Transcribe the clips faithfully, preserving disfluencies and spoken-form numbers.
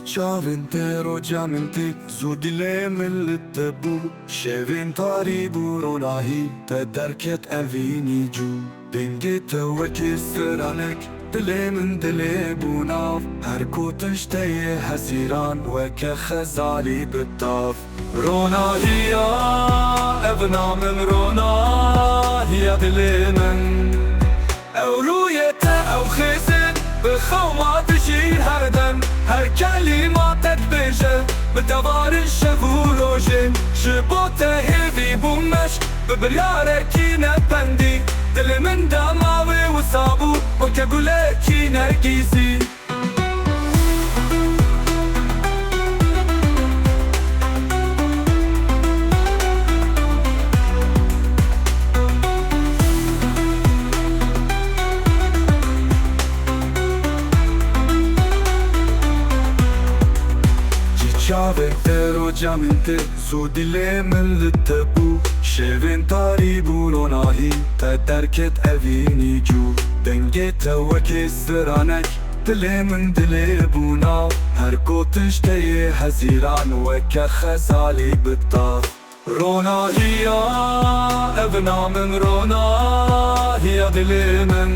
Çavên te roja min tê, zû dilê min li te bû. Şevên tarî bû, ronahî te derket evînî cû. Dengê te wekî stranek, dilê min dilê bû nav. Her gotiş te yê hezîran, weke xezalî bi tav. Ronahiya evna min, ronahiya dilê min. Ew rûyê te, ew xêzên, bi xew ma dijîn her dem. Her kelîma te dibêje, bi devarin şev û rojên. Ji bo te hêvî bûm meşk, bi biryarekî ne pendî. Dilê min dema wê wisa bû, weke gulekî nergîzî. Ji çavên te roja min tê, zû dilê min li te bû. Şevên tarî bû, ronahî te derket evînî cû. Dengê te wekî stranek, dilê min dilê bû nav. Her gotiş te yê hezîran, weke xezalî bi tav. Ronahiya evna min, ronahiya dilê min.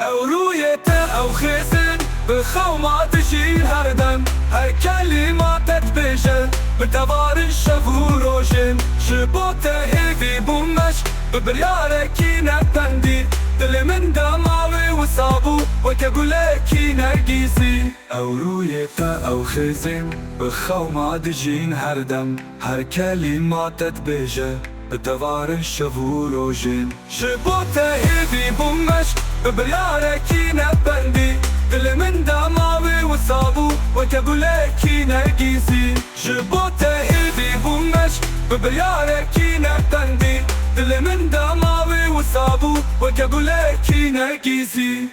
Ew rûyê te, ew xêzên, bi xew ma dijîn her dem. Her kelîma te dibêje, bi devarin şev û rojên. Ji bo te hêvî bûm meşk, bi biryarekî ne pendî. Dilê min dema wê wisa bû, weke gulekî nergîzî. Ew rûyê te, ew xêzên, bi xew ma dijîn her dem. Her kelîma te dibêje, bi devarin şev û rojên. Ji bo te hêvî bûm meşk, bi biryarekî ne pendî. Dilê min dema wê wisa bû, weke gulekî nergîzî. Ji bo te hêvî bûm meşk, bi biryarekî ne pendî. Dilê min dema wê wisa bû, weke gulekî nergîzî.